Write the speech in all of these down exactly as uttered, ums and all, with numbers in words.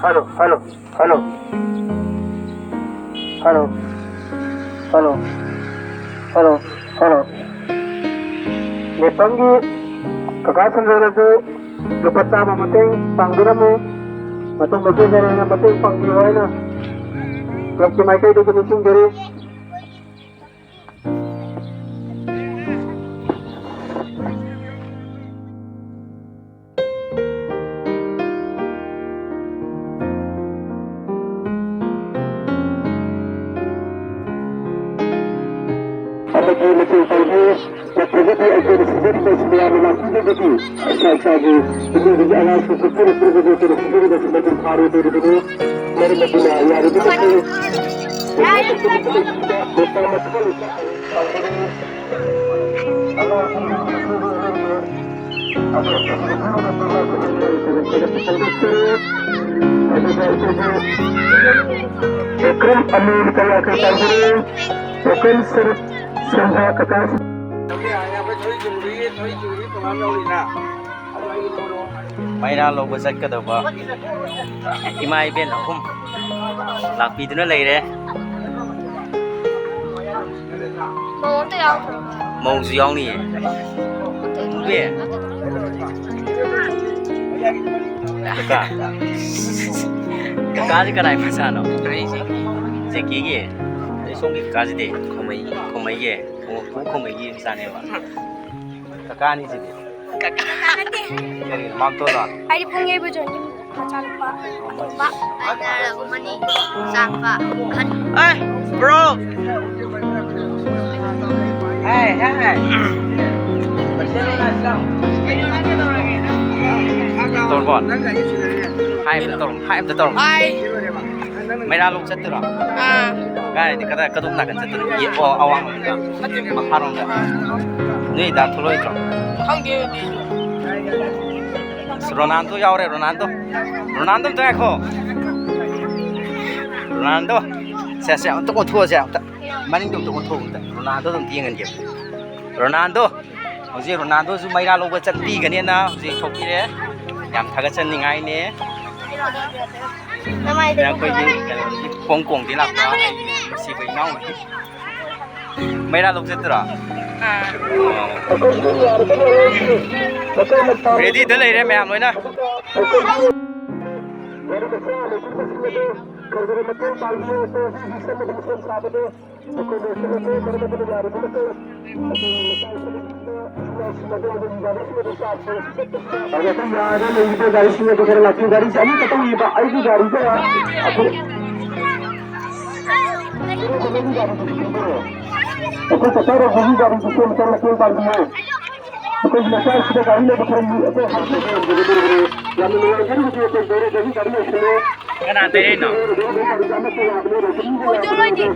Hello, hello, hello. Hello, hello, hello, hello, hello. ꯅꯦꯄꯥꯜꯒꯤ ꯀꯀꯥ ꯁꯟꯖꯣꯏꯗꯁꯨ ꯂꯨꯄꯥ ꯆꯥꯝꯃ ꯃꯇꯦꯡ ꯄꯥꯡꯕꯤꯔꯝꯃꯨ꯫ ꯃꯇꯨꯡꯗꯁꯨ ꯍꯦꯟꯅ ꯍꯦꯟꯅ ꯃꯇꯦꯡ ꯄꯥꯡꯕꯤꯌꯨ ꯍꯥꯏꯅ ꯀ꯭ꯂꯕꯀꯤ ꯃꯥꯏꯀꯩꯗꯒꯤ ꯅꯤꯡꯁꯤꯡꯖꯔꯤ꯫ ꯑꯃꯒꯤ ꯃꯇꯦꯡ ꯄꯥꯡꯕꯤꯌꯨ, ꯅꯠꯇ꯭ꯔꯒꯗꯤ ꯑꯩꯈꯣꯏꯅ ꯁꯤꯖꯤꯟꯅꯔꯤꯕꯁꯤ ꯃꯌꯥꯝꯅ ꯂꯥꯛꯄꯤꯗ꯭ꯔꯒꯗꯤ ꯏꯁꯥ ꯏꯁꯥꯒꯤ ꯏꯃꯨꯡꯗꯨꯒꯤ ꯑꯉꯥꯡꯁꯤꯡ ꯄꯣꯛꯆꯔꯛꯇ꯭ꯔꯒꯗꯤ ꯑꯩꯈꯣꯏꯅ ꯁꯤꯖꯤꯟꯅꯕꯁꯤ ꯃꯄꯨꯡ ꯐꯥꯔꯣꯏꯗꯧꯔꯤꯕꯅꯤ꯫ ꯃꯔꯝ ꯑꯗꯨꯅ ꯌꯥꯔꯤꯕꯃꯈꯩ ꯃꯄꯥ ꯃꯆꯥ ꯂꯩꯇ ꯑꯗꯨꯒ ꯑꯩꯈꯣꯏꯒꯤ ꯄ꯭ꯔꯣꯒ꯭ꯔꯥꯝ ꯑꯅꯤ ꯀꯌꯥ ꯀꯌꯥ ꯇꯧꯒꯅꯤ? ꯄ꯭ꯔꯣꯒ꯭ꯔꯥꯝ ꯁꯔꯨꯛ ꯁꯪꯒꯥ ꯀꯀꯥ꯫ ꯃꯩꯔꯥ ꯂꯧꯕ ꯆꯠꯀꯗꯕ ꯏꯃꯥ ꯏꯕꯦꯟ ꯑꯍꯨꯝ ꯂꯥꯛꯄꯤꯗꯨꯅ ꯂꯩꯔꯦ꯫ ꯃꯧ ꯑꯝꯇ ꯌꯥꯎꯗ꯭ꯔꯣ? ꯃꯧꯁꯨ ꯌꯥꯎꯅꯤꯌꯦ꯫ ꯅꯨꯄꯤ꯫ ꯀꯀꯥ꯫ ꯀꯀꯥꯁꯤ ꯀꯅꯥꯏ ꯃꯆꯥꯅꯣ? ꯖꯦꯀꯤꯒꯤ꯫ ꯑꯗꯩ ꯁꯣꯝꯒꯤ ꯀꯀꯥꯁꯤꯗꯤ? ꯈꯣꯃꯩ꯫ ꯈꯣꯃꯩꯒꯤ꯫ ꯑꯣ, ꯄꯨ ꯈꯣꯃꯩꯒꯤ ꯃꯆꯥꯅꯦꯕ꯫ ꯀꯀꯥꯅꯤ ꯁꯤꯗꯤ꯫ ꯀꯀꯥ ꯅꯠꯇꯦ꯫ ꯀꯔꯤꯅꯣ, ꯃꯥꯝꯇꯣꯟꯂꯣ? ꯑꯩꯗꯤ ꯄꯨꯡ ꯌꯩꯕ ꯖꯣꯟꯒꯤ ꯃꯆꯥꯅꯨꯄꯥ ꯑꯇꯣꯝꯕ꯫ ꯍꯥꯏꯅꯔꯒꯨꯝꯕꯅꯤ꯫ ꯆꯥꯛꯄ ꯑꯍꯟ꯫ ꯑꯦ, bro! ꯍꯥꯏ, ꯍꯥꯏ, ꯍꯥꯏ꯫ ꯇꯣꯔꯕꯣꯟ꯫ ꯍꯥꯏ ꯑꯝꯇ ꯇꯧꯔꯝꯃꯨ, ꯍꯥꯏ ꯑꯝꯇ ꯇꯧꯔꯝꯃꯨ꯫ ꯍꯥꯏ꯫ ꯃꯩꯔꯥ ꯂꯧ ꯆꯠꯇꯣꯏꯔꯣ? ꯑꯥ꯫ ꯀꯥꯏꯗꯤ ꯀꯗꯥꯏ, ꯀꯗꯣꯝ ꯅꯥꯀꯟ ꯆꯠꯇꯣꯏꯅꯣ? ꯌꯦ-, ꯑꯣ, ꯑꯋꯥꯡꯂꯣꯝꯗ꯫ ꯃꯈꯥꯔꯣꯝꯗ꯫ ꯅꯣꯏ ꯗꯥ ꯊꯣꯛꯂꯛꯑꯣꯏꯗ꯭ꯔꯣ? ꯈꯪꯗꯦ ꯑꯗꯨꯗꯤ꯫ ꯑꯁ, ꯔꯣꯅꯥꯜꯗꯣ ꯌꯥꯎꯔꯦ, ꯔꯣꯅꯥꯜꯗꯣ꯫ ꯔꯣꯅꯥꯜꯗꯣ ꯑꯝꯇ ꯉꯥꯏꯈꯣ꯫ ꯔꯣꯅꯥꯜꯗꯣ꯫ ꯁꯦ, ꯁꯦ, ꯑꯝꯇ ꯑꯣꯟꯊꯣꯛꯑꯁꯦ, ꯑꯝꯇ꯫ ꯃꯅꯤꯡꯗꯣ ꯑꯝꯇ ꯑꯣꯟꯊꯣꯛꯑꯣ, ꯑꯝꯇ꯫ ꯔꯣꯅꯥꯜꯗꯣꯗꯣ ꯑꯝꯇ ꯌꯦꯡꯍꯟꯒꯦ꯫ ꯔꯣꯅꯥꯜꯗꯣ꯫ ꯍꯧꯖꯤꯛ ꯔꯣꯅꯥꯜꯗꯣꯁꯨ ꯃꯩꯔꯥ ꯂꯧꯕ ꯆꯠꯄꯤꯒꯅꯦꯅ ꯍꯧꯖꯤꯛ ꯊꯣꯛꯄꯤꯔꯦ꯫ ꯌꯥꯝ ꯊꯥꯒꯠꯆꯅꯤꯡꯉꯥꯏꯅꯦ꯫ ꯑꯩꯈꯣꯏꯒꯤ ꯀꯩꯅꯣꯗꯒꯤ, ꯍꯣꯡ ꯀꯣꯡꯗꯒꯤ ꯂꯥꯛꯄ ꯑꯩꯒꯤ ꯅꯨꯡꯁꯤꯕ ꯏꯅꯥꯎꯅꯤ꯫ ꯃꯩꯔꯥ ꯂꯧ ꯆꯠꯇꯣꯏꯔꯣ? ꯔꯦꯗꯤꯗ ꯂꯩꯔꯦ ꯃꯌꯥꯝ ꯂꯣꯏꯅ꯫ ꯑꯗꯣ ꯑꯩꯈꯣꯏ ꯌꯥꯔꯒ ꯂꯩꯔꯤꯕ ꯒꯥꯔꯤꯁꯤꯡ ꯑꯗꯨ ꯈꯔ ꯂꯥꯛꯄꯤꯌꯨ꯫ ꯒꯥꯔꯤꯁꯦ ꯑꯅꯤꯈꯛꯇꯪ ꯂꯩꯕ, ꯑꯩꯒꯤ ꯒꯥꯔꯤꯒ ꯑꯩꯈꯣꯏ, ꯑꯩꯈꯣꯏ ꯆꯠꯆꯔꯣꯝꯗꯒꯤ ꯒꯥꯔꯤꯗꯨꯁꯨ ꯑꯃꯨꯛꯇꯪ ꯃꯇꯦꯡ ꯄꯥꯡꯕꯤꯌꯨ꯫ ꯑꯩꯈꯣꯏꯒꯤ ꯂꯩꯀꯥꯏꯁꯤꯗ ꯒꯥꯔꯤ ꯂꯩꯕ ꯈꯔ ꯃꯤ ꯑꯩꯈꯣꯏ ꯍꯥꯞꯆꯤꯟꯕꯤꯔꯝꯕꯗ ꯂꯣꯏꯔꯦ꯫ ꯌꯥꯝꯅ ꯅꯨꯡꯉꯥꯏꯖꯔꯤ꯫ ꯍꯧꯖꯤꯛ ꯑꯩꯈꯣꯏ ꯒꯥꯔꯤ ꯒꯥꯔꯤ ꯂꯩꯁꯤꯜꯂꯦ꯫ ꯀꯅꯥ ꯇꯩꯔꯛꯏꯅꯣ?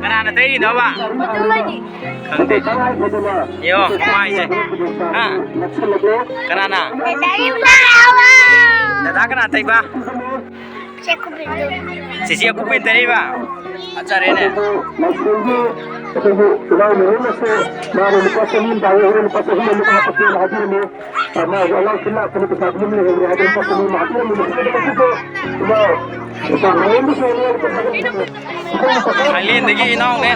ꯀꯅꯥꯅ ꯇꯩꯔꯤꯅꯣꯕ? ꯈꯪꯗꯦ꯫ ꯌꯦꯡꯉꯣ, ꯃꯃꯥꯏꯁꯦ꯫ ꯍꯥ? ꯀꯅꯥꯅ? ꯗꯗꯥ ꯀꯅꯥ ꯇꯩꯕ? ꯆꯦꯆꯦ ꯑꯀꯨꯞꯄꯤꯅ ꯇꯩꯔꯛꯏꯕ? ꯐꯖꯔꯦꯅꯦ꯫ ꯃꯥꯅ ꯂꯨꯄꯥ ꯆꯅꯤ ꯑꯃ ꯇꯥꯏꯌꯦ, ꯍꯣꯔꯦꯟ ꯂꯨꯄꯥ ꯆꯍꯨꯝ ꯑꯃꯨꯛ ꯍꯥꯞꯄꯛꯀꯦꯅ ꯍꯥꯏꯕꯤꯔꯝꯃꯦ꯫ ꯊꯥꯏꯂꯦꯟꯗꯒꯤ ꯏꯅꯥꯎꯅꯦ꯫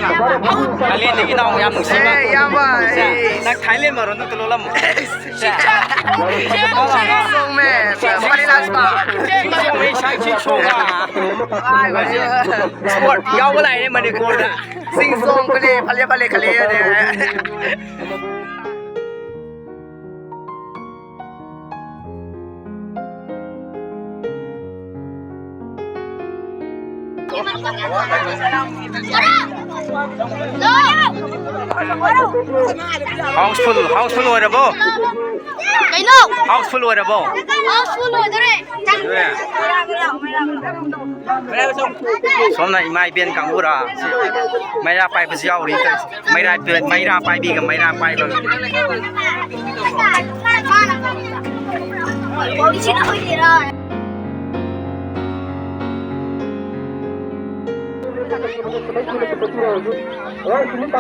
ꯊꯥꯏꯂꯦꯟꯗꯒꯤ ꯏꯅꯥꯎ ꯌꯥꯝ ꯅꯨꯡꯁꯤꯕ꯫ ꯑꯦ, ꯏꯌꯥꯝꯕ, ꯁꯦ, ꯑꯦ꯫ ꯅꯪ ꯊꯥꯏꯂꯦꯟ ꯃꯔꯣꯟꯗꯣ ꯑꯝꯇ ꯂꯣꯜꯂꯝꯃꯣ꯫ ꯁꯦ꯫ ꯁꯤꯡ ꯁꯣꯡꯃꯦ, ꯐꯅꯤ ꯂꯥꯁ ꯄꯥ꯫ ꯁꯤꯡ ꯁꯣꯡꯃꯦ, ꯁꯥꯏ ꯁꯤꯡ ꯁꯣꯡꯃ꯫ ꯍꯥꯏ, ꯍꯣꯏ꯫ ꯏꯁꯄꯣꯔꯠ ꯌꯥꯎꯕ ꯂꯥꯛꯑꯦ ꯃꯅꯤꯄꯨꯔꯗ꯫ ꯁꯤꯡ ꯁꯣꯡꯕꯅꯦ, ꯐꯂꯦ, ꯐꯂꯦ, ꯈꯜꯂꯦ꯫ Housefull, housefull ꯑꯣꯏꯔꯕꯣ? ꯀꯩꯅꯣ? Housefull ꯑꯣꯏꯔꯕꯣ? Housefull ꯑꯣꯏꯗꯣꯔꯦ꯫ ꯂꯣꯏꯔꯦ? ꯁꯣꯝꯅ ꯏꯃꯥ ꯏꯕꯦꯟ ꯀꯥꯡꯕꯨꯔꯥ? ꯁꯤ ꯃꯩꯔꯥ ꯄꯥꯏꯕꯁꯨ ꯌꯥꯎꯔꯤ꯫ ꯃꯩꯔꯥ, ꯃꯩꯔꯥ ꯄꯥꯏꯕꯤꯒ ꯃꯩꯔꯥ ꯄꯥꯏꯕꯒ꯫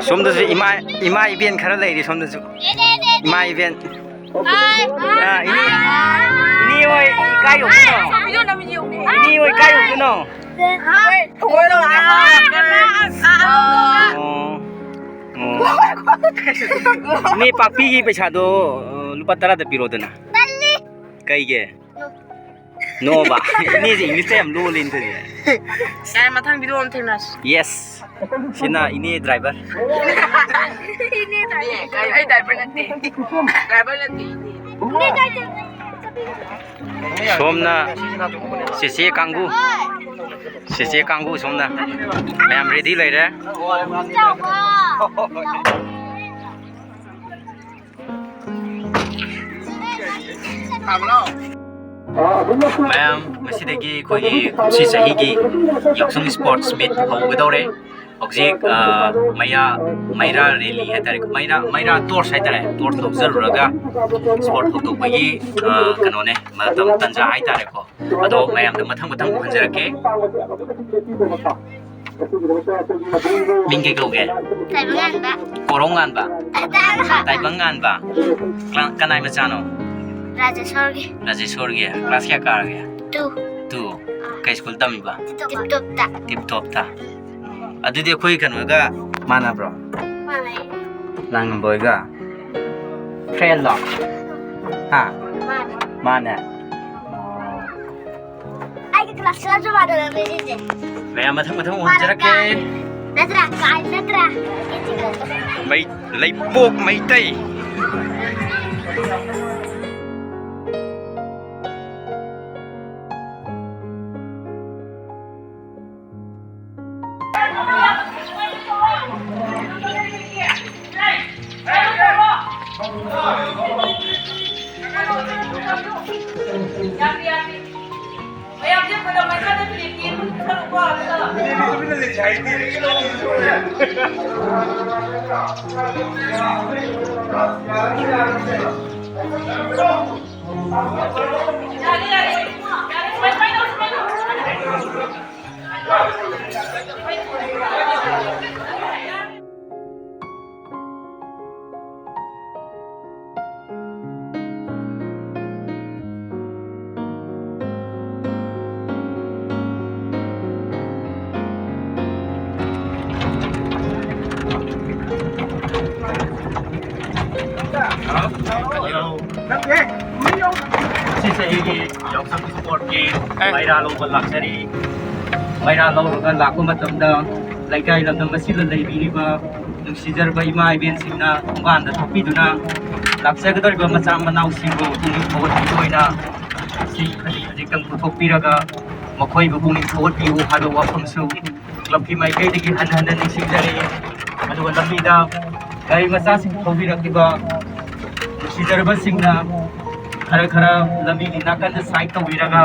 ꯁꯣꯝꯗꯁꯨ ꯏꯃꯥ, ꯏꯃꯥ ꯏꯕꯦꯟ ꯈꯔ ꯂꯩꯔꯤ ꯁꯣꯝꯗꯁꯨ꯫ ꯏꯃꯥ ꯏꯕꯦꯟ꯫ ꯑꯥ, ꯏꯅꯦ, ꯏꯅꯦ ꯍꯣꯏ ꯀꯥꯏ ꯌꯧꯗꯣꯏꯅꯣ? ꯏꯅꯦ ꯍꯣꯏ ꯀꯥꯏ ꯌꯧꯗꯣꯏꯅꯣ? ꯑꯣ, ꯑꯣ꯫ ꯏꯅꯦ ꯄꯥꯛꯄꯤꯒꯤ ꯄꯩꯁꯥꯗꯣ, ꯑ, ꯂꯨꯄꯥ ꯇꯔꯥꯗ ꯄꯤꯔꯣꯗꯅ꯫ ꯀꯩꯒꯤ? ꯅꯣꯕ꯫ ꯏꯅꯦꯁꯦ English ꯇ ꯌꯥꯝ ꯂꯣꯜꯂꯦꯅ ꯇꯧꯔꯤꯁꯦ꯫ ꯌꯥꯔꯦ, ꯃꯊꯪ video ꯑꯃ ꯊꯦꯡꯅꯁꯤ꯫ Yes꯫ ꯁꯤꯅ ꯏꯅꯦ driver꯫ ꯏꯅꯦ driver꯫ ꯑꯩ driver ꯅꯠꯇꯦ꯫ Driver ꯅꯠꯇꯦ, ꯏꯅꯦ꯫ ꯏꯅꯦ driver꯫ ꯁꯣꯝꯅ ꯆꯦꯆꯦ ꯀꯥꯡꯕꯨ, ꯆꯦꯆꯦ ꯀꯥꯡꯕꯨ ꯁꯣꯝꯅ ꯃꯌꯥꯝ ready ꯂꯩꯔꯦ꯫ ꯆꯥꯎꯕ꯫ ꯃꯌꯥꯝ, ꯉꯁꯤꯗꯒꯤ ꯑꯩꯈꯣꯏꯒꯤ ꯀꯨꯝꯁꯤ ꯆꯍꯤꯒꯤ ꯌꯥꯎꯁꯪ sports meet ꯍꯧꯒꯗꯧꯔꯦ꯫ ꯍꯧꯖꯤꯛ, ꯑ, ꯃꯩꯔꯥ, ꯃꯩꯔꯥ rally ꯍꯥꯏꯇꯥꯔꯦ, ꯃꯩꯔꯥ, ꯃꯩꯔꯥ torch ꯍꯥꯏꯇꯥꯔꯦ, torch ꯂꯧꯖꯔꯨꯔꯒ sport ꯍꯧꯗꯣꯛꯄꯒꯤ, ꯑ, ꯀꯩꯅꯣꯅꯦ, ꯃꯇꯝ ꯇꯟꯖꯥ ꯍꯥꯏꯇꯥꯔꯦꯀꯣ꯫ ꯑꯗꯣ ꯃꯌꯥꯝꯗ ꯃꯊꯪ ꯃꯊꯪ ꯎꯍꯟꯖꯔꯛꯀꯦ꯫ ꯃꯤꯡ ꯀꯩ ꯀꯧꯒꯦ? ꯇꯥꯏꯕꯪꯉꯥꯟꯕ꯫ ꯀꯣꯔꯧꯉꯥꯟꯕ? ꯇꯥꯏꯕꯪꯉꯥꯟꯕ꯫ ꯇꯥꯏꯕꯪꯉꯥꯟꯕ꯫ ꯀꯅꯥ-, ꯀꯅꯥꯏ ꯃꯆꯥꯅꯣ? ꯔꯥꯖꯦꯁꯣꯔꯒꯤ꯫ ꯔꯥꯖꯦꯁꯣꯔꯒꯤ꯫ Class ꯀꯌꯥ ꯀꯥꯔꯒꯦ? Two꯫ Two꯫ ꯀꯩ school ꯇꯝꯃꯤꯕ? ꯇꯤꯞ ꯇꯣꯞꯇ꯫ ꯇꯤꯞ ꯇꯣꯞꯇ꯫ ꯑꯗꯨꯗꯤ ꯑꯩꯈꯣꯏ ꯀꯩꯅꯣꯒ ꯃꯥꯟꯅꯕ꯭ꯔꯣ? ꯃꯥꯟꯅꯩ꯫ ꯂꯥꯡꯉꯝꯕ ꯍꯣꯏꯒ? Friend ꯂꯣ? ꯍꯥ? ꯃꯥꯟꯅꯩ꯫ ꯃꯥꯟꯅꯩ? ꯑꯩꯒꯤ class ꯀꯁꯨ ꯃꯥꯟꯅꯔꯝꯃꯦ ꯁꯤꯁꯦ꯫ ꯃꯌꯥꯝ ꯃꯊꯪ ꯃꯊꯪ ꯎꯍꯟꯖꯔꯛꯀꯦ꯫ ꯅꯠꯇ꯭ꯔꯥ? ꯀꯥꯏ ꯅꯠꯇ꯭ꯔꯥ? ꯃꯩ-, ꯂꯩꯄꯣꯛ ꯃꯩꯇꯩ꯫ ꯍꯜꯂꯣ꯫ ꯉꯁꯤ ꯆꯍꯤꯒꯤ ꯌꯥꯎꯁꯪ ꯏꯁꯄꯣꯔꯠꯀꯤ ꯃꯩꯔꯥ ꯂꯧꯕ ꯂꯥꯛꯆꯔꯤ꯫ ꯃꯩꯔꯥ ꯂꯧꯔꯒ ꯂꯥꯛꯄ ꯃꯇꯝꯗ ꯂꯩꯀꯥꯏ ꯂꯝꯗꯝ ꯑꯁꯤꯗ ꯂꯩꯕꯤꯔꯤꯕ ꯅꯨꯡꯁꯤꯖꯔꯕ ꯏꯃꯥ ꯏꯕꯦꯟꯁꯤꯡꯅ ꯊꯣꯡꯒꯥꯟꯗ ꯊꯣꯛꯄꯤꯗꯨꯅ ꯂꯥꯛꯆꯒꯗꯧꯔꯤꯕ ꯃꯆꯥ ꯃꯅꯥꯎꯁꯤꯡꯕꯨ ꯄꯨꯛꯅꯤꯡ ꯊꯧꯒꯠꯄꯤꯕ ꯑꯣꯏꯅ ꯁꯤ ꯈꯖꯤꯛ ꯈꯖꯤꯛꯇꯪ ꯄꯨꯊꯣꯛꯄꯤꯔꯒ ꯃꯈꯣꯏꯕꯨ ꯄꯨꯛꯅꯤꯡ ꯊꯧꯒꯠꯄꯤꯌꯨ ꯍꯥꯏꯕ ꯋꯥꯐꯝꯁꯨ ꯀ꯭ꯂꯕꯀꯤ ꯃꯥꯏꯀꯩꯗꯒꯤ ꯍꯟꯅ ꯍꯟꯅ ꯅꯤꯡꯁꯤꯡꯖꯔꯤ꯫ ꯑꯗꯨꯒ ꯂꯝꯕꯤꯗ ꯒꯥꯔꯤ ꯃꯆꯥꯁꯤꯡ ꯊꯧꯕꯤꯔꯛꯂꯤꯕ ꯅꯨꯡꯁꯤꯖꯔꯕꯁꯤꯡꯅ ꯈꯔ ꯈꯔ ꯂꯝꯕꯤꯒꯤ ꯅꯥꯀꯟꯗ ꯁꯥꯏꯠ ꯇꯧꯕꯤꯔꯒ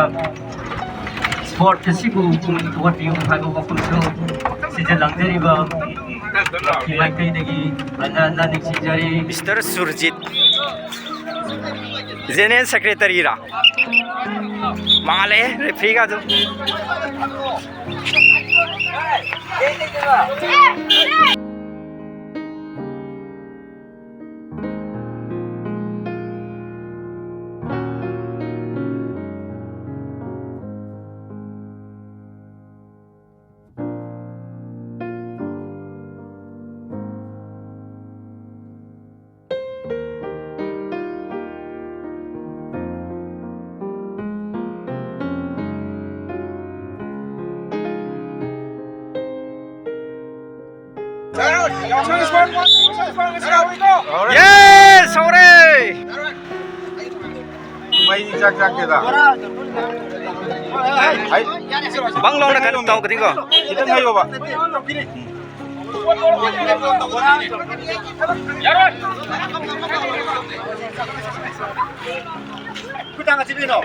ꯏꯁꯄꯣꯔꯠ ꯑꯁꯤꯕꯨ ꯄꯨꯛꯅꯤꯡ ꯊꯧꯒꯠꯄꯤꯌꯨ ꯍꯥꯏꯕ ꯋꯥꯐꯝꯁꯨ ꯁꯤꯗ ꯂꯥꯡꯖꯔꯤꯕ ꯀ꯭ꯂꯕꯀꯤ ꯃꯥꯏꯀꯩꯗꯒꯤ ꯍꯟꯅ ꯍꯟꯅ ꯅꯤꯡꯁꯤꯡꯖꯔꯤ꯫ ꯃꯤꯁꯇꯔ ꯁꯨꯔꯖꯤꯠ, ꯖꯦꯅꯦꯔꯦꯜ ꯁꯦꯀ꯭ꯔꯦꯇꯔꯤꯔꯥ? ꯃꯥꯜꯂꯦ, ꯔꯦꯐ꯭ꯔꯤꯒ ꯑꯗꯨꯝ꯫ ꯌꯦꯁ, ꯍꯧꯔꯦ! ꯃꯩ ꯆꯥꯛ ꯆꯥꯛꯇꯦꯗ꯫ ꯍꯩ꯫ ꯕꯪ ꯂꯥꯎꯅ ꯀꯩꯅꯣ ꯇꯧꯒꯗꯤꯀꯣ꯫ ꯈꯤꯇꯪ ꯍꯩꯌꯣꯕ꯫ ꯈꯨꯗꯥꯡ ꯑꯁꯤ ꯀꯩꯅꯣ?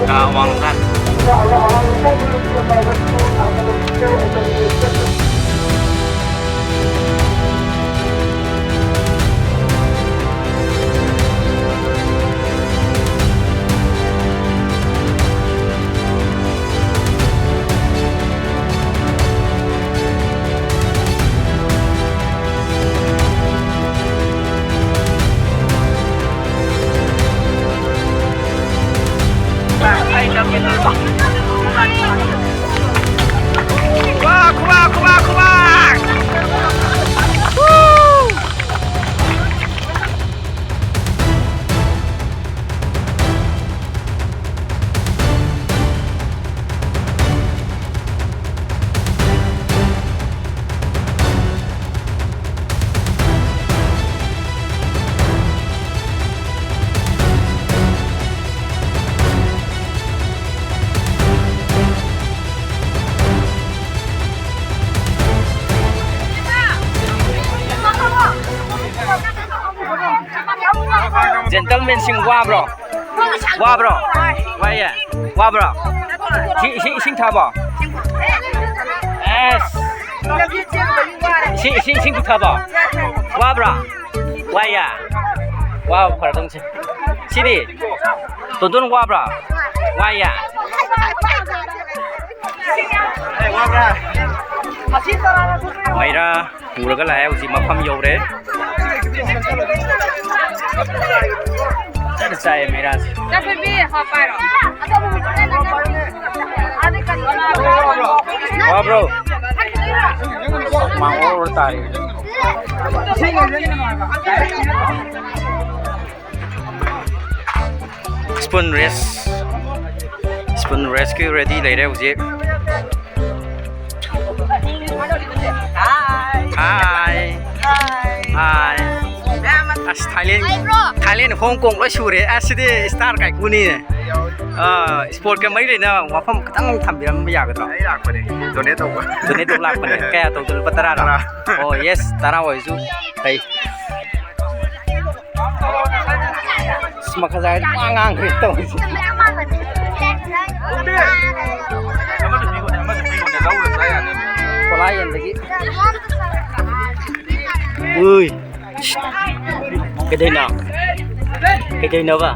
Kawangkan. ꯖꯦꯟꯇꯜꯃꯦꯟꯁꯤꯡ ꯋꯥꯕ꯭ꯔꯣ? ꯋꯥꯕ꯭ꯔꯣ? ꯋꯥꯏꯌꯦ? ꯋꯥꯕ꯭ꯔꯣ? ꯏꯁꯤꯡ, ꯏꯁꯤꯡ, ꯏꯁꯤꯡ ꯊꯥꯕꯣ? ꯑꯦꯁ! ꯏꯁꯤꯡ, ꯏꯁꯤꯡ, ꯏꯁꯤꯡ ꯄꯨꯊꯕꯣ? ꯋꯥꯕ꯭ꯔꯣ? ꯋꯥꯏꯌꯦ? ꯋꯥꯕ ꯐꯔꯗꯧꯅꯤ꯫ ꯁꯤꯗꯤ? ꯇꯣꯟꯇꯣꯟ ꯋꯥꯕ꯭ꯔꯣ? ꯋꯥꯏꯌꯦ? ꯃꯩꯔꯥ ꯄꯨꯔꯒ ꯂꯥꯛꯑꯦ꯫ ꯍꯧꯖꯤꯛ ꯃꯐꯝ ꯌꯧꯔꯦ꯫ ꯐꯖꯅ ꯆꯥꯏꯌꯦ ꯃꯩꯔꯥꯁꯦ꯫ ꯋꯥꯕ꯭ꯔꯣ? ꯍꯨꯃꯥꯡ ꯑꯣꯔ ꯑꯣꯔ ꯇꯥꯔꯤ꯫ Spoon race, spoon raceꯀꯤ ready ꯂꯩꯔꯦ ꯍꯧꯖꯤꯛ꯫ Hi. Hi. ꯑꯁ, Thailand, Thailand, Hong Kong ꯂꯣꯏ ꯁꯨꯔꯦ꯫ ꯑꯁ, ꯁꯤꯗꯤ star ꯀꯥꯏꯀꯨꯅꯤ꯫ ꯑꯥ, sportꯀ ꯃꯔꯤ ꯂꯩꯅꯕ ꯋꯥꯐꯝ ꯈꯤꯇꯪ ꯊꯝꯕꯤꯔꯝꯕ ꯌꯥꯒꯗ꯭ꯔꯣ? ꯑꯩ ꯂꯥꯛꯄꯅꯦ, donate ꯇꯧꯕ꯫ Donate ꯇꯧꯕ ꯂꯥꯛꯄꯅꯦ꯫ ꯀꯌꯥ ꯇꯧꯗꯣꯏꯅꯣ? ꯂꯨꯄꯥ ꯇꯔꯥꯔꯣ? ꯇꯔꯥ꯫ ꯑꯣ, yes, ꯇꯔꯥ ꯑꯣꯏꯔꯁꯨ ꯐꯩ꯫ ꯑꯁ, ꯃꯈꯥ ꯁꯥꯏ ꯄꯨꯡꯉꯥꯡ ꯉꯥꯡꯈ꯭ꯔꯦ ꯇꯧꯔꯤꯁꯦ꯫ ꯀꯣꯂꯥ ꯌꯦꯟꯗꯒꯤ꯫ ꯎꯏ꯫ ꯀꯩꯗꯩꯅꯣ? ꯀꯩꯗꯩꯅꯣꯕ?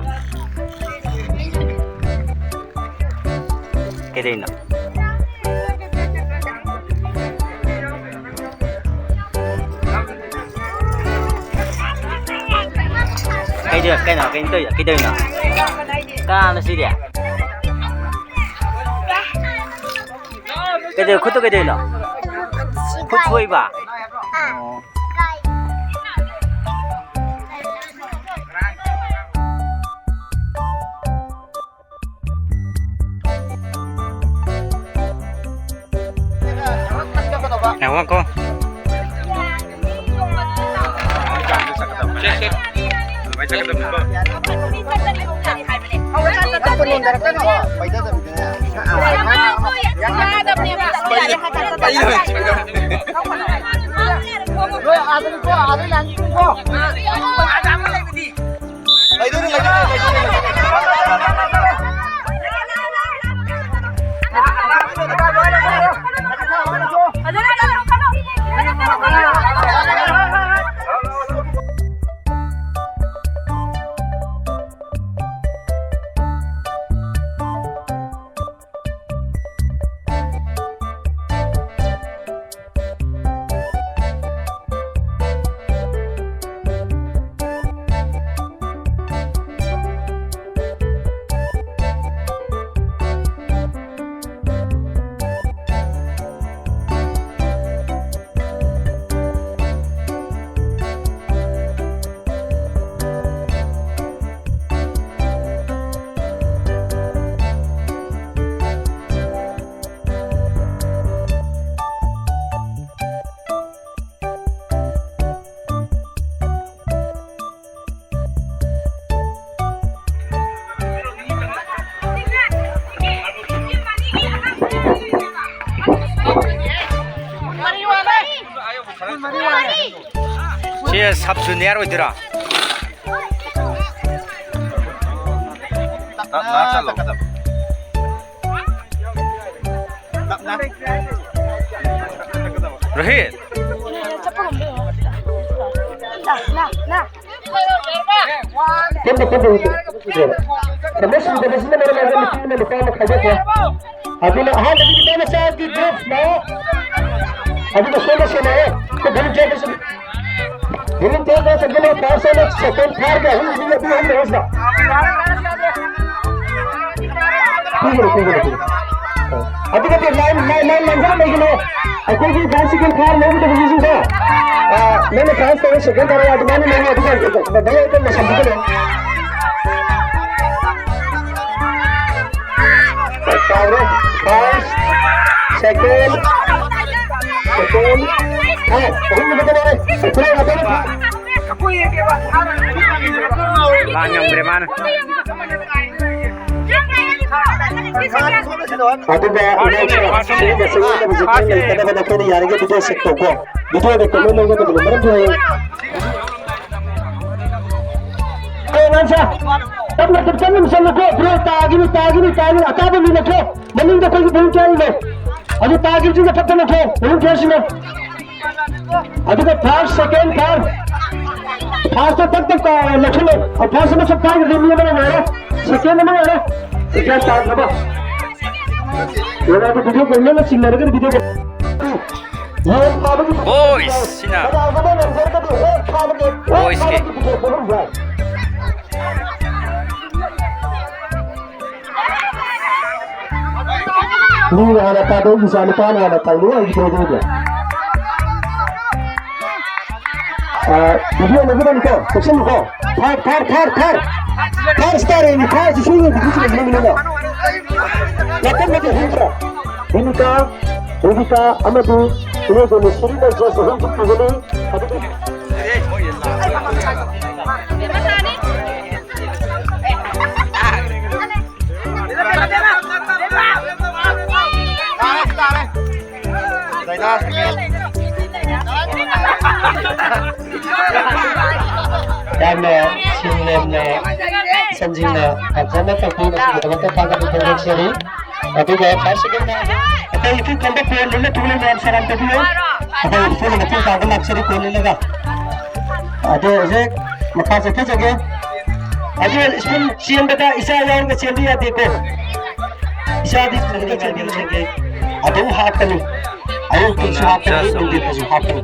ꯀꯩꯗꯩꯅꯣ? ꯀꯩꯗꯧ-, ꯀꯩꯅꯣ, ꯀꯩꯅꯣ ꯇꯧꯔꯤꯗꯣ? ꯀꯩꯗꯧꯔꯤꯅꯣ? ꯀꯅꯥꯅꯣ ꯁꯤꯗꯤ? ꯀꯩꯗꯧ-, ꯈꯨꯠꯇꯨ ꯀꯩꯗꯧꯔꯤꯅꯣ? ꯈꯨꯠ ꯁꯣꯛꯏꯕ? ꯑꯣ꯫ ꯉꯥꯏꯈꯣ, ꯉꯥꯏꯈꯣ꯫ ꯅꯣꯏ ꯑꯥꯗꯅꯤꯀꯣ, ꯑꯥꯗ ꯂꯥꯏꯟ ꯆꯤꯡꯉꯤꯀꯣ꯫ ꯁꯤ ꯁꯕ ꯖꯨꯅꯤꯌꯔ ꯑꯣꯏꯗꯣꯏꯔꯥ? ꯇꯞꯅ ꯆꯠꯂꯣ꯫ ꯔꯣꯍꯤꯠ꯫ ꯀꯩꯝꯇ ꯈꯟꯗꯦ ꯍꯧꯖꯤꯛ꯫ ꯀꯩꯅꯣ ꯁꯨꯗꯕꯁꯤꯅ ꯃꯔꯝ ꯑꯣꯏꯔꯒ ꯅꯨꯄꯤ ꯑꯃ ꯅꯨꯄꯥ ꯑꯃ ꯈꯥꯏꯗꯣꯛꯈ꯭ꯔꯦ꯫ ꯑꯗꯨꯅ ꯑꯍꯥꯟꯕꯒꯤ ꯅꯨꯄꯥ ꯃꯆꯥꯒꯤ ꯒ꯭ꯔꯨꯞꯅ ꯑꯗꯨꯒ ꯁꯣꯝꯗ ꯁꯦꯟꯅꯔꯦ꯫ ꯑꯩꯈꯣꯏ ꯒ꯭ꯔꯨꯞ ꯆꯦꯟꯕꯁꯤꯡ ꯒ꯭ꯔꯨꯞ ꯆꯦꯟꯕꯁꯤꯡ ꯑꯗꯨꯅ ꯐꯥꯔꯁ ꯑꯃ ꯁꯦꯀꯦꯟ ꯊꯥꯔꯒ ꯑꯍꯨꯝ ꯑꯍꯨꯝ ꯑꯍꯨꯝ ꯑꯍꯨꯝ ꯂꯩꯔꯁꯤꯗ꯫ ꯄꯤꯒꯅꯨ, ꯄꯤꯒꯅꯨ, ꯄꯤꯒꯅꯨ꯫ ꯑꯗꯨꯒ ꯂꯥꯏꯟ, ꯂꯥꯏꯟ, ꯂꯥꯏꯟ ꯂꯥꯟꯖꯔ ꯂꯩꯒꯅꯣ꯫ ꯑꯩꯈꯣꯏꯒꯤ ꯐꯥꯔꯁ ꯁꯦꯀꯦꯟ ꯊꯥꯔ ꯂꯧꯒꯗꯕ ꯃꯤꯁꯤꯡꯗꯣ, ꯑ, ꯅꯪꯅ ꯐꯥꯔꯁ ꯇꯧꯔꯦ, ꯁꯦꯀꯦꯟ ꯇꯧꯔꯦ, ꯑꯗꯨꯃꯥꯏꯅ ꯂꯩꯌꯦ꯫ ꯑꯗꯨꯒ ꯚꯩꯌꯥ ꯑꯗꯨꯝ ꯂꯣꯏꯁꯤꯟꯕꯤꯒꯅꯨ꯫ ꯀꯥꯎꯔꯦ꯫ ꯐꯥꯔꯁ, ꯁꯦꯀꯦꯟ, ꯁꯦꯀꯦꯟ, ꯊꯥꯔ꯫ ꯑꯍꯨꯝ ꯈꯛꯇ ꯉꯥꯏꯔꯦ꯫ ꯈꯨꯠꯂꯥꯏ ꯉꯥꯛꯇ ꯉꯥꯏꯔꯦ꯫ ꯂꯥꯟ ꯉꯝꯈ꯭ꯔꯦ ꯃꯥꯅ꯫ ꯑꯗꯨꯒ ꯏꯅꯥꯎꯁꯥ ꯁꯤꯒꯨꯝꯕ ꯆꯌꯦꯠꯅꯕꯁꯦ ꯈꯔ ꯂꯩꯇꯅꯕ ꯅꯈꯣꯏꯅ ꯌꯥꯔꯤꯉꯩ ꯚꯤꯗꯤꯑꯣ ꯁꯦꯞ ꯇꯧꯀꯣ꯫ ꯚꯤꯗꯤꯑꯣꯗ ꯀꯃꯦꯟ ꯂꯧꯒꯗꯕꯅꯤ, ꯃꯔꯝꯗꯤ ꯍꯌꯦꯡ ꯅꯪꯁꯦ ꯇꯞꯅ ꯇꯞ ꯇꯞꯅ ꯆꯠꯂꯨꯀꯣ꯫ ꯕ꯭ꯔꯣ, ꯇꯥꯒꯤꯅꯤ, ꯇꯥꯒꯤꯅꯤ, ꯇꯥꯒꯤꯅꯤ꯫ ꯑꯇꯥꯕ ꯃꯤ ꯅꯠꯇ꯭ꯔꯣ? ꯃꯅꯤꯡꯗ ꯑꯩꯈꯣꯏꯒꯤ ꯚꯣꯂꯨꯟꯇꯤꯌꯥꯔ ꯂꯩ꯫ ꯑꯗꯨ ꯇꯥꯈꯤꯕꯁꯤꯡꯗ ꯐꯠꯇꯅ ꯊꯣꯛ ꯚꯣꯂꯨꯟꯇꯤꯌꯥꯔꯁꯤꯡꯅ꯫ ꯑꯗꯨꯒ ꯐꯥꯔꯁ, ꯁꯦꯀꯦꯟ, ꯊꯥꯔꯠ꯫ ꯐꯥꯔꯁꯇ ꯇꯛ ꯇꯛ ꯇꯥ-, ꯂꯧꯁꯤꯜꯂꯣ꯫ ꯐꯥꯔꯁ ꯑꯃ ꯁꯛ ꯄꯥꯏꯈ꯭ꯔꯗꯤ ꯃꯤ ꯑꯃꯅ ꯉꯥꯏꯔꯣ꯫ ꯁꯦꯀꯦꯟ ꯑꯃ ꯉꯥꯏꯔꯣ꯫ ꯒ꯭ꯌꯥꯟ ꯇꯥꯗ꯭ꯔꯕ? ꯌꯦꯡꯉꯣ, ꯑꯗꯨ ꯚꯤꯗꯤꯑꯣ ꯀꯣꯜ ꯂꯣꯏꯅ ꯆꯤꯡꯅꯔꯒꯗꯤ ꯚꯤꯗꯤꯑꯣ ꯀꯣꯜ꯫ ꯌꯦꯟ ꯐꯥꯕꯒꯤ ꯚꯤꯗꯤꯑꯣ ꯕꯣꯏꯁ ꯁꯤꯅ꯫ ꯀꯅꯥꯒꯨꯝꯕ ꯉꯝꯖꯔꯒꯗꯤ ꯑꯦꯞ ꯐꯥꯕꯒꯤ, ꯑꯦꯞ ꯕꯣꯏꯁꯀꯤ꯫ ꯐꯥꯕꯒꯤ ꯚꯤꯗꯤꯑꯣ ꯀꯣꯜ ꯑꯃ ꯌꯥꯏ꯫ ꯃꯤꯅ ꯍꯥꯟꯅ ꯇꯥꯗꯧ, ꯏꯆꯥ ꯅꯨꯄꯥꯅ ꯍꯥꯟꯅ ꯇꯥꯏꯅꯧ ꯍꯥꯏꯕꯗꯣ ꯑꯗꯨꯗꯣ꯫ ꯑ, ꯚꯤꯗꯤꯑꯣ ꯂꯧꯒꯗꯕꯅꯤꯀꯣ, ꯆꯦꯛꯁꯤꯜꯂꯨꯀꯣ꯫ ꯊꯥꯔ, ꯊꯥꯔ, ꯊꯥꯔ, ꯊꯥꯔ꯫ ꯊꯥꯔ ꯁ꯭ꯇꯥꯔ ꯑꯣꯏꯅꯤ, ꯊꯥꯔꯁꯤ ꯁꯣꯏ ꯑꯣꯏꯕꯗꯤ ꯁꯤ ꯂꯩꯅꯕꯅꯤꯅ꯫ ꯅꯥꯀꯟꯗꯗꯤ ꯍꯨꯝꯗ꯭ꯔꯥ? ꯚꯨꯃꯤꯀꯥ, ꯔꯦꯕꯤꯀꯥ ꯑꯃꯗꯤ ꯏꯅꯦ ꯒꯣꯃꯦꯁꯣꯔꯤꯅ ꯖꯁ ꯑꯍꯨꯝ ꯄꯤꯒꯅꯤ꯫ ꯑꯗꯨꯒ ꯌꯥꯝꯅ ꯁꯤꯡ ꯂꯦꯝꯅ ꯏꯆꯟꯁꯤꯡꯅ ꯐꯖꯅ ꯇꯧꯕꯤꯕꯒꯤꯗꯃꯛꯇ ꯊꯥꯒꯠꯄ ꯐꯣꯡꯗꯣꯛꯆꯔꯤ꯫ ꯑꯗꯨꯒ ꯐꯥꯔꯁ ꯁꯦꯀꯦꯟ ꯑꯩꯈꯣꯏ ꯏꯄꯨ ꯈꯝꯕ ꯀꯣꯟ ꯂꯤꯠꯂ ꯊꯣꯛꯂꯛꯏ ꯃꯌꯥꯝ ꯁꯂꯥꯝ ꯇꯧꯕꯤꯌꯨ꯫ ꯑꯩꯈꯣꯏ ꯏꯄꯨꯅ ꯃꯇꯦꯡ ꯄꯥꯡꯕ ꯂꯥꯛꯆꯔꯤ ꯀꯣꯟ ꯂꯤꯠꯂꯒ꯫ ꯑꯗꯣ ꯍꯧꯖꯤꯛ ꯃꯈꯥ ꯆꯠꯊꯖꯒꯦ꯫ ꯑꯗꯨ ꯁ꯭ꯀꯨꯜ ꯆꯦꯟꯕꯗ ꯏꯆꯥ ꯌꯥꯎꯔꯒ ꯆꯦꯟꯕ ꯌꯥꯗꯦꯀꯣ꯫ ꯏꯆꯥꯗꯤ ꯄꯨꯔꯒ ꯆꯦꯟꯕꯤꯔꯁꯦ꯫ ꯑꯗꯨꯝ ꯍꯥꯞꯀꯅꯤ꯫ ꯑꯌꯨꯛꯇꯁꯨ ꯍꯥꯞꯀꯅꯤ, ꯅꯨꯡꯊꯤꯜꯗꯁꯨ ꯍꯥꯞꯀꯅꯤ꯫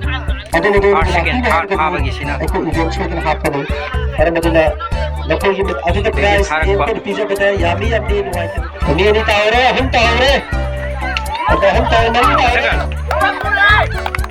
ꯑꯗꯨꯅ ꯅꯣꯏꯅ ꯐꯥꯔꯁ ꯁꯦꯀꯦꯟ ꯂꯥꯛꯄꯤꯕ ꯊꯥꯔꯠ ꯍꯥꯏꯔꯒꯗꯤ ꯐꯥꯕꯒꯤꯁꯤꯅ ꯑꯩꯈꯣꯏ ꯏꯚꯦꯟ ꯁꯣꯏꯗꯅ ꯍꯥꯞꯀꯅꯤ꯫ ꯃꯔꯝ ꯑꯗꯨꯅ ꯅꯈꯣꯏꯒꯤ ꯑꯗꯨꯗ ꯑꯗꯨꯗꯒꯤ ꯄ꯭ꯔꯥꯏꯖ ꯊꯥꯔꯛꯄ꯫ ꯌꯦꯟ ꯄꯤꯖꯕꯗ ꯌꯥꯝꯃꯤ ꯌꯥꯝꯗꯦ ꯅꯨꯡꯉꯥꯏꯇꯦ꯫ ꯃꯤ ꯑꯅꯤ ꯇꯥꯍꯧꯔꯦ, ꯑꯍꯨꯝ ꯇꯥꯍꯧꯔꯦ꯫ ꯑꯗ ꯑꯍꯨꯝ ꯇꯥꯍꯧꯔꯦ, ꯃꯔꯤ ꯇꯥꯍꯧꯔꯦ꯫